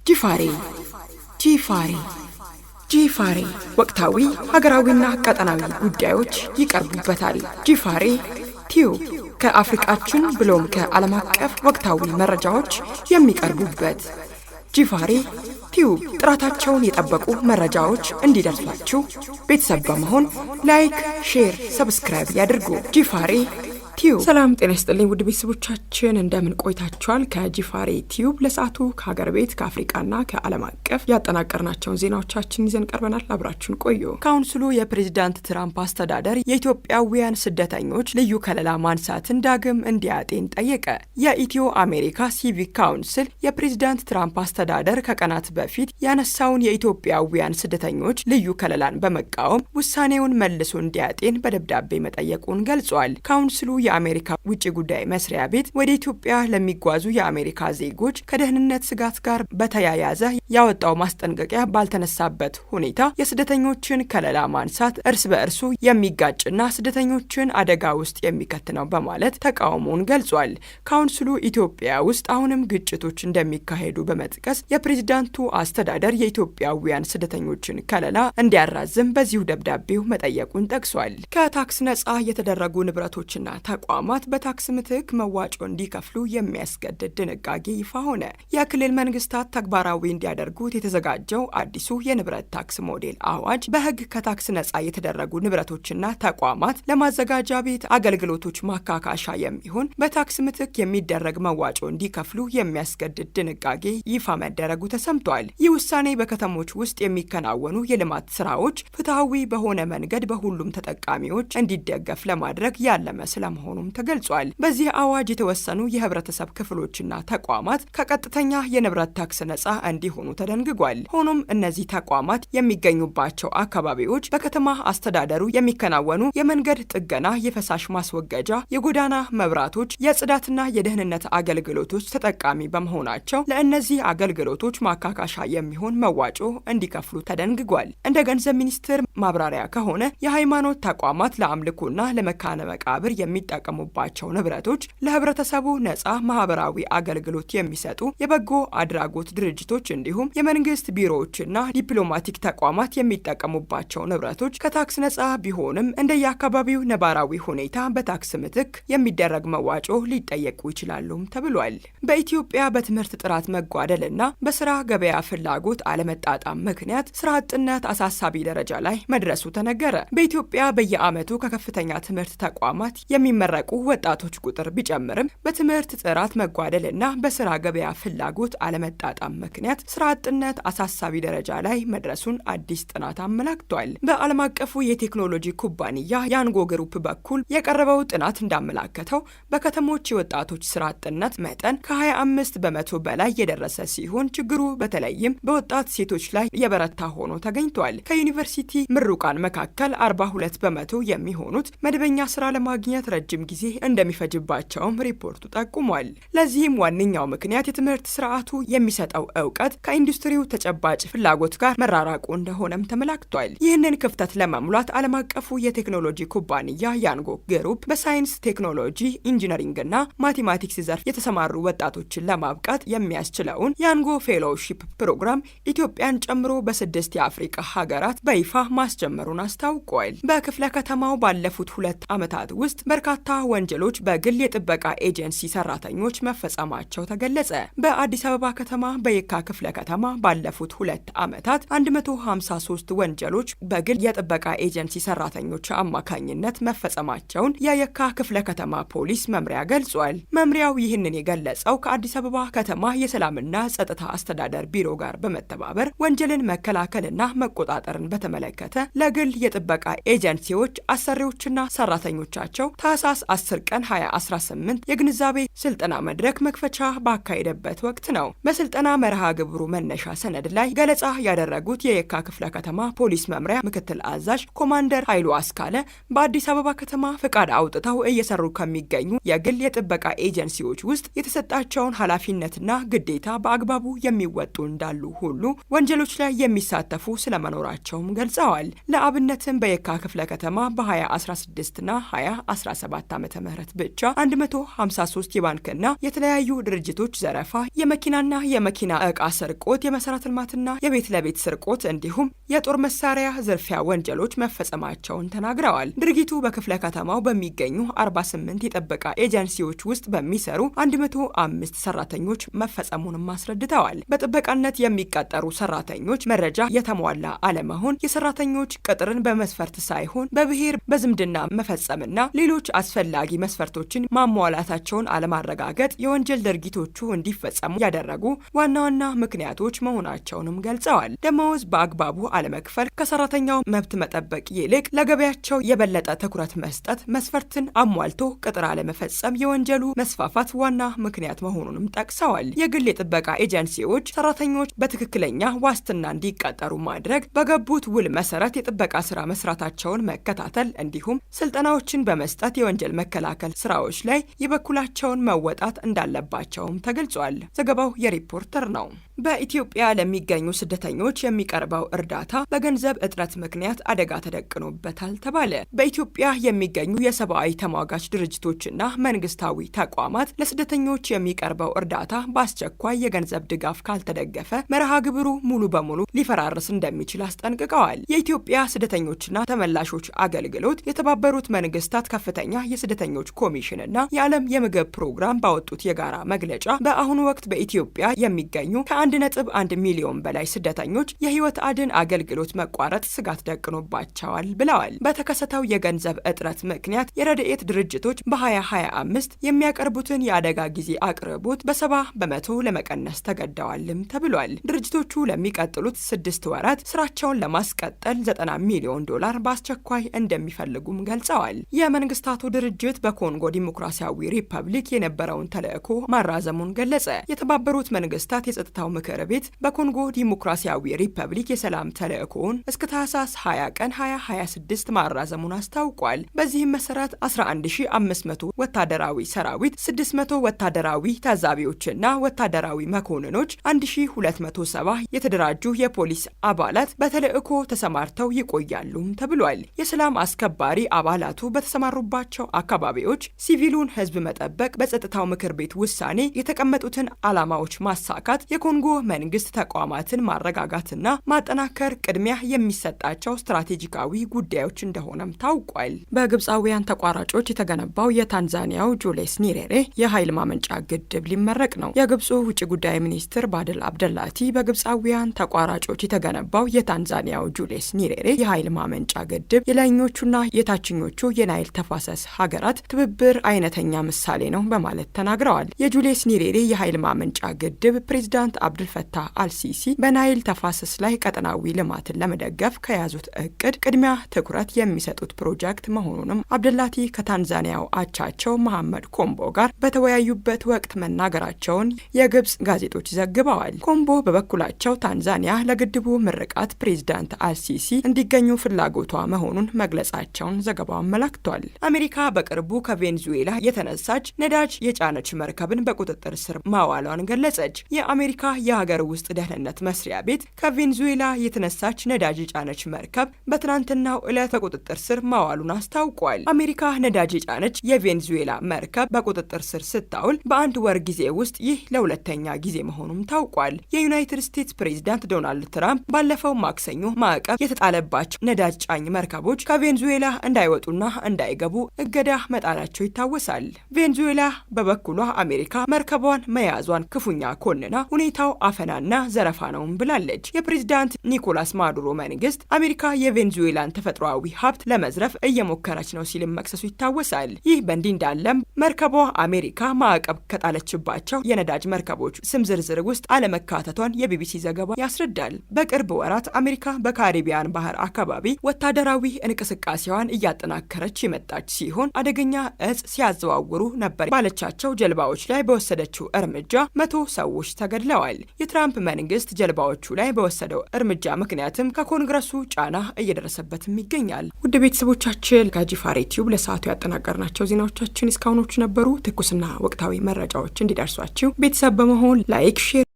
ጂፋሬ ጂፋሬ ጂፋሬ ወቅታዊ ሀገራዊና ቀጠናዊ ጉዳዮች ይቀርቡበታል። ጂፋሬ ቲዩብ ከአፍሪቃችን ብሎም ከዓለም አቀፍ ወቅታዊ መረጃዎች የሚቀርቡበት ጂፋሬ ቲዩብ ጥራታቸውን የጠበቁ መረጃዎች እንዲደርሷችሁ ቤተሰብ በመሆን like፣ share፣ subscribe ያድርጉ። ጂፋሬ ቲዩብ። ሰላም ጤና ይስጥልኝ ውድ ቤተሰቦቻችን፣ እንደምን ቆይታችኋል? ከጂፋሬ ቲዩብ ለሰዓቱ ከሀገር ቤት፣ ከአፍሪቃና ከዓለም አቀፍ ያጠናቀርናቸውን ዜናዎቻችን ይዘን ቀርበናል። አብራችሁን ቆዩ። ካውንስሉ የፕሬዚዳንት ትራምፕ አስተዳደር የኢትዮጵያውያን ስደተኞች ልዩ ከለላ ማንሳትን ዳግም እንዲያጤን ጠየቀ። የኢትዮ አሜሪካ ሲቪክ ካውንስል የፕሬዚዳንት ትራምፕ አስተዳደር ከቀናት በፊት ያነሳውን የኢትዮጵያውያን ስደተኞች ልዩ ከለላን በመቃወም ውሳኔውን መልሶ እንዲያጤን በደብዳቤ መጠየቁን ገልጿል። ካውንስሉ የአሜሪካ ውጭ ጉዳይ መስሪያ ቤት ወደ ኢትዮጵያ ለሚጓዙ የአሜሪካ ዜጎች ከደህንነት ስጋት ጋር በተያያዘ ያወጣው ማስጠንቀቂያ ባልተነሳበት ሁኔታ የስደተኞችን ከለላ ማንሳት እርስ በእርሱ የሚጋጭና ስደተኞችን አደጋ ውስጥ የሚከት ነው በማለት ተቃውሞውን ገልጿል። ካውንስሉ ኢትዮጵያ ውስጥ አሁንም ግጭቶች እንደሚካሄዱ በመጥቀስ የፕሬዚዳንቱ አስተዳደር የኢትዮጵያውያን ስደተኞችን ከለላ እንዲያራዝም በዚሁ ደብዳቤው መጠየቁን ጠቅሷል። ከታክስ ነጻ የተደረጉ ንብረቶችና ተቋማት በታክስ ምትክ መዋጮ እንዲከፍሉ የሚያስገድድ ድንጋጌ ይፋ ሆነ። የክልል መንግስታት ተግባራዊ እንዲያደርጉት የተዘጋጀው አዲሱ የንብረት ታክስ ሞዴል አዋጅ በሕግ ከታክስ ነጻ የተደረጉ ንብረቶችና ተቋማት ለማዘጋጃ ቤት አገልግሎቶች ማካካሻ የሚሆን በታክስ ምትክ የሚደረግ መዋጮ እንዲከፍሉ የሚያስገድድ ድንጋጌ ይፋ መደረጉ ተሰምቷል። ይህ ውሳኔ በከተሞች ውስጥ የሚከናወኑ የልማት ስራዎች ፍትሐዊ በሆነ መንገድ በሁሉም ተጠቃሚዎች እንዲደገፍ ለማድረግ ያለመ ስለመሆኑም ተገልጿል። በዚህ አዋጅ የተወሰኑ የህብረተሰብ ክፍሎችና ተቋማት ከቀጥተኛ የንብረት ታክስ ነጻ እንዲሆኑ ተደንግጓል። ሆኖም እነዚህ ተቋማት የሚገኙባቸው አካባቢዎች በከተማ አስተዳደሩ የሚከናወኑ የመንገድ ጥገና፣ የፈሳሽ ማስወገጃ፣ የጎዳና መብራቶች፣ የጽዳትና የደህንነት አገልግሎቶች ተጠቃሚ በመሆናቸው ለእነዚህ አገልግሎቶች ማካካሻ የሚሆን መዋጮ እንዲከፍሉ ተደንግጓል። እንደ ገንዘብ ሚኒስቴር ማብራሪያ ከሆነ የሃይማኖት ተቋማት ለአምልኮና ለመካነ መቃብር የሚጠቀሙባቸው ንብረቶች፣ ለህብረተሰቡ ነጻ ማህበራዊ አገልግሎት የሚሰጡ የበጎ አድራጎት ድርጅቶች እንዲሁም የመንግስት ቢሮዎችና ዲፕሎማቲክ ተቋማት የሚጠቀሙባቸው ንብረቶች ከታክስ ነጻ ቢሆንም እንደየአካባቢው ነባራዊ ሁኔታ በታክስ ምትክ የሚደረግ መዋጮ ሊጠየቁ ይችላሉም ተብሏል። በኢትዮጵያ በትምህርት ጥራት መጓደልና በስራ ገበያ ፍላጎት አለመጣጣም ምክንያት ስራ አጥነት አሳሳቢ ደረጃ ላይ መድረሱ ተነገረ። በኢትዮጵያ በየዓመቱ ከከፍተኛ ትምህርት ተቋማት የሚመረቁ ወጣቶች ቁጥር ቢጨምርም በትምህርት ጥራት መጓደልና በስራ ገበያ ፍላጎት አለመጣጣም ምክንያት ስራ አጥነት አሳሳቢ ደረጃ ላይ መድረሱን አዲስ ጥናት አመላክቷል። በዓለም አቀፉ የቴክኖሎጂ ኩባንያ ያንጎ ግሩፕ በኩል የቀረበው ጥናት እንዳመላከተው በከተሞች የወጣቶች ስራ አጥነት መጠን ከ25% በላይ የደረሰ ሲሆን ችግሩ በተለይም በወጣት ሴቶች ላይ የበረታ ሆኖ ተገኝቷል። ከዩኒቨርሲቲ ምሩቃን መካከል 42% የሚሆኑት መደበኛ ስራ ለማግኘት ረጅም ጊዜ እንደሚፈጅባቸውም ሪፖርቱ ጠቁሟል። ለዚህም ዋነኛው ምክንያት የትምህርት ስርዓቱ የሚሰጠው እውቀት ከኢንዱስትሪው ተጨባጭ ፍላጎት ጋር መራራቁ እንደሆነም ተመላክቷል። ይህንን ክፍተት ለመሙላት ዓለም አቀፉ የቴክኖሎጂ ኩባንያ ያንጎ ግሩፕ በሳይንስ፣ ቴክኖሎጂ፣ ኢንጂነሪንግና ማቴማቲክስ ዘርፍ የተሰማሩ ወጣቶችን ለማብቃት የሚያስችለውን ያንጎ ፌሎሺፕ ፕሮግራም ኢትዮጵያን ጨምሮ በ6 የአፍሪካ ሀገራት በይፋ ማስጀመሩን አስታውቋል። በክፍለ ከተማው ባለፉት 2 ዓመታት ውስጥ በርካታ ወንጀሎች በግል የጥበቃ ኤጀንሲ ሰራተኞች መፈጸማቸው ተገለጸ። በአዲስ አበባ ከተማ በየካ ክፍለ ከተማ ባለፉት 2 ዓመታት 153 ወንጀሎች በግል የጥበቃ ኤጀንሲ ሰራተኞች አማካኝነት መፈጸማቸውን የየካ ክፍለ ከተማ ፖሊስ መምሪያ ገልጿል። መምሪያው ይህንን የገለጸው ከአዲስ አበባ ከተማ የሰላምና ጸጥታ አስተዳደር ቢሮ ጋር በመተባበር ወንጀልን መከላከልና መቆጣጠርን በተመለከተ ለግል የጥበቃ ኤጀንሲዎች አሰሪዎችና ሰራተኞቻቸው ታህሳስ 10 ቀን 2018 የግንዛቤ ስልጠና መድረክ መክፈቻ ባካሄደበት ወቅት ነው። በስልጠና መርሃ ግብሩ መነሻ ሰነድ ላይ ገለጻ ያደረጉት የየካ ክፍለ ከተማ ፖሊስ መምሪያ ምክትል አዛዥ ኮማንደር ኃይሉ አስካለ በአዲስ አበባ ከተማ ፈቃድ አውጥተው እየሰሩ ከሚገኙ የግል የጥበቃ ኤጀንሲዎች ውስጥ የተሰጣቸውን ኃላፊነትና ግዴታ በአግባቡ የሚወጡ እንዳሉ ሁሉ ወንጀሎች ላይ የሚሳተፉ ስለመኖራቸውም ገልጸዋል። ለአብነትም በየካ ክፍለ ከተማ በ2016ና 2017 በ2017 ዓ.ም ብቻ 153 የባንክና የተለያዩ ድርጅቶች ዘረፋ፣ የመኪናና የመኪና ዕቃ ስርቆት፣ የመሰረተ ልማትና የቤት ለቤት ስርቆት እንዲሁም የጦር መሳሪያ ዝርፊያ ወንጀሎች መፈጸማቸውን ተናግረዋል። ድርጊቱ በክፍለ ከተማው በሚገኙ 48 የጥበቃ ኤጀንሲዎች ውስጥ በሚሰሩ 105 ሰራተኞች መፈጸሙንም አስረድተዋል። በጥበቃነት የሚቀጠሩ ሰራተኞች መረጃ የተሟላ አለመሆን፣ የሰራተኞች ቅጥርን በመስፈርት ሳይሆን በብሔር በዝምድና መፈጸምና ሌሎች አስፈላጊ መስፈርቶችን ማሟላታቸውን አለማረጋገጥ የወንጀል ድርጊቶቹ እንዲፈጸሙ ያደረጉ ዋና ዋና ምክንያቶች መሆናቸውንም ገልጸዋል። ደመወዝ በአግባቡ አለመክፈል፣ ከሰራተኛው መብት መጠበቅ ይልቅ ለገበያቸው የበለጠ ትኩረት መስጠት፣ መስፈርትን አሟልቶ ቅጥር አለመፈጸም የወንጀሉ መስፋፋት ዋና ምክንያት መሆኑንም ጠቅሰዋል። የግል የጥበቃ ኤጀንሲዎች ሰራተኞች በትክክለኛ ዋስትና እንዲቀጠሩ ማድረግ፣ በገቡት ውል መሰረት የጥበቃ ስራ መስራታቸውን መከታተል እንዲሁም ስልጠናዎችን በመስጠት የወንጀል መከላከል ስራዎች ላይ የበኩላቸውን መወጣት እንዳለባቸውም ተገልጿል። ዘገባው የሪፖርተር ነው። በኢትዮጵያ ለሚገኙ ስደተኞች የሚቀርበው እርዳታ በገንዘብ እጥረት ምክንያት አደጋ ተደቅኖበታል ተባለ። በኢትዮጵያ የሚገኙ የሰብአዊ ተሟጋች ድርጅቶችና መንግስታዊ ተቋማት ለስደተኞች የሚቀርበው እርዳታ በአስቸኳይ የገንዘብ ድጋፍ ካልተደገፈ መርሃ ግብሩ ሙሉ በሙሉ ሊፈራርስ እንደሚችል አስጠንቅቀዋል። የኢትዮጵያ ስደተኞችና ተመላሾች አገልግሎት፣ የተባበሩት መንግስታት ከፍተኛ የስደተኞች ኮሚሽንና የዓለም የምግብ ፕሮግራም ባወጡት የጋራ መግለጫ በአሁኑ ወቅት በኢትዮጵያ የሚገኙ ከ1.1 ሚሊዮን በላይ ስደተኞች የህይወት አድን አገልግሎት መቋረጥ ስጋት ደቅኖባቸዋል ብለዋል። በተከሰተው የገንዘብ እጥረት ምክንያት የረድኤት ድርጅቶች በ2025 የሚያቀርቡትን የአደጋ ጊዜ አቅርቦት በ70% ለመቀነስ ተገደዋልም ተብሏል። ድርጅቶቹ ለሚቀጥሉት 6 ወራት ስራቸውን ለማስቀጠል 90 ሚሊዮን ዶላር በአስቸኳይ እንደሚፈልጉም ገልጸዋል። የመንግስታቱ ድርጅት በኮንጎ ዲሞክራሲያዊ ሪፐብሊክ የነበረውን ተልዕኮ ማራዘሙን ገለጸ። የተባበሩት መንግስታት የጸጥታው ምክር ቤት በኮንጎ ዲሞክራሲያዊ ሪፐብሊክ የሰላም ተልዕኮውን እስከ ታህሳስ 20 ቀን 2026 ማራዘሙን አስታውቋል። በዚህም መሰረት 11500 ወታደራዊ ሰራዊት፣ 600 ወታደራዊ ታዛቢዎችና ወታደራዊ መኮንኖች፣ 1270 የተደራጁ የፖሊስ አባላት በተልዕኮ ተሰማርተው ይቆያሉም ተብሏል። የሰላም አስከባሪ አባላቱ በተሰማሩባቸው አካባቢዎች ሲቪሉን ሕዝብ መጠበቅ፣ በጸጥታው ምክር ቤት ውሳኔ የተቀመጡትን ዓላማዎች ማሳካት፣ የኮንጎ መንግስት ተቋማትን ማረጋጋትና ማጠናከር ቅድሚያ የሚሰጣቸው ስትራቴጂካዊ ጉዳዮች እንደሆነም ታውቋል። በግብፃውያን ተቋራጮች የተገነባው የታንዛኒያው ጁሊየስ ኒሬሬ የኃይል ማመንጫ ግድብ ሊመረቅ ነው። የግብፁ ውጭ ጉዳይ ሚኒስትር ባድል አብደላቲ በግብፃውያን ተቋራጮች የተገነባው የታንዛኒያው ጁሊየስ ኒሬሬ የኃይል ማመንጫ ግድብ የላይኞቹና የታችኞቹ የናይል ተፋሰስ ሀገራት ትብብር አይነተኛ ምሳሌ ነው በማለት ተናግረዋል። የጁሊየስ ኒሬሬ የኃይል ማመንጫ ግድብ ፕሬዚዳንት አብዱልፈታህ አልሲሲ በናይል ተፋሰስ ላይ ቀጠናዊ ልማትን ለመደገፍ ከያዙት እቅድ ቅድሚያ ትኩረት የሚሰጡት ፕሮጀክት መሆኑንም አብደላቲ ከታንዛኒያው አቻቸው መሐመድ ኮምቦ ጋር በተወያዩበት ወቅት መናገራቸውን የግብጽ ጋዜጦች ዘግበዋል። ኮምቦ በበኩላቸው ታንዛኒያ ለግድቡ ምርቃት ፕሬዚዳንት አልሲሲ እንዲገኙ ፍላጎቷ መሆኑን መግለጻቸውን ዘገባው አመላክቷል። አሜሪካ በቅርቡ ከቬንዙዌላ የተነሳች ነዳጅ የጫነች መርከብን በቁጥጥር ስር ማዋሏን ገለጸች። የአሜሪካ የሀገር ውስጥ ደህንነት መስሪያ ቤት ከቬንዙዌላ የተነሳች ነዳጅ የጫነች መርከብ በትናንትናው ዕለት በቁጥጥር ስር ማዋሉን አስታውቋል። አሜሪካ ነዳጅ የጫነች የቬንዙዌላ መርከብ በቁጥጥር ስር ስታውል በአንድ ወር ጊዜ ውስጥ ይህ ለሁለተኛ ጊዜ መሆኑም ታውቋል። የዩናይትድ ስቴትስ ፕሬዚዳንት ዶናልድ ትራምፕ ባለፈው ማክሰኞ ማዕቀብ የተጣለባቸው ነዳጅ ጫኝ መርከቦች ከቬንዙዌላ እንዳይወጡና እንዳይገቡ እገዳ መጣላቸው ይታወሳል። ቬንዙዌላ በበኩሏ አሜሪካ መርከቧን መያዟን ክፉኛ ኮንና ሁኔታው አፈናና ዘረፋ ነውም ብላለች። የፕሬዚዳንት ኒኮላስ ማዱሮ መንግስት አሜሪካ የቬንዙዌላን ተፈጥሯዊ ሀብት ለመዝረፍ እየሞከረች ነው ሲልም መክሰሱ ይታወሳል። ይህ በእንዲህ እንዳለም መርከቧ አሜሪካ ማዕቀብ ከጣለችባቸው የነዳጅ መርከቦች ስም ዝርዝር ውስጥ አለመካተቷን የቢቢሲ ዘገባ ያስረዳል። በቅርብ ወራት አሜሪካ በካሪቢያን ባህር አካባቢ ወታደራዊ እንቅስቃሴዋን እያጠናከረች የመጣች ሲሆን አደገኛ እጽ ሲያዘዋውሩ ነበር ባለቻቸው ጀልባዎች ላይ በወሰደችው እርምጃ 100 ሰዎች ተገድለዋል። የትራምፕ መንግስት ጀልባዎቹ ላይ በወሰደው እርምጃ ምክንያትም ከኮንግረሱ ጫና እየደረሰበትም ይገኛል። ውድ ቤተሰቦቻችን፣ ከጂፋሬ ቲዩብ ለሰዓቱ ያጠናቀርናቸው ዜናዎቻችን እስካሁኖቹ ነበሩ። ትኩስና ወቅታዊ መረጃዎች እንዲደርሷችሁ ቤተሰብ በመሆን like፣ share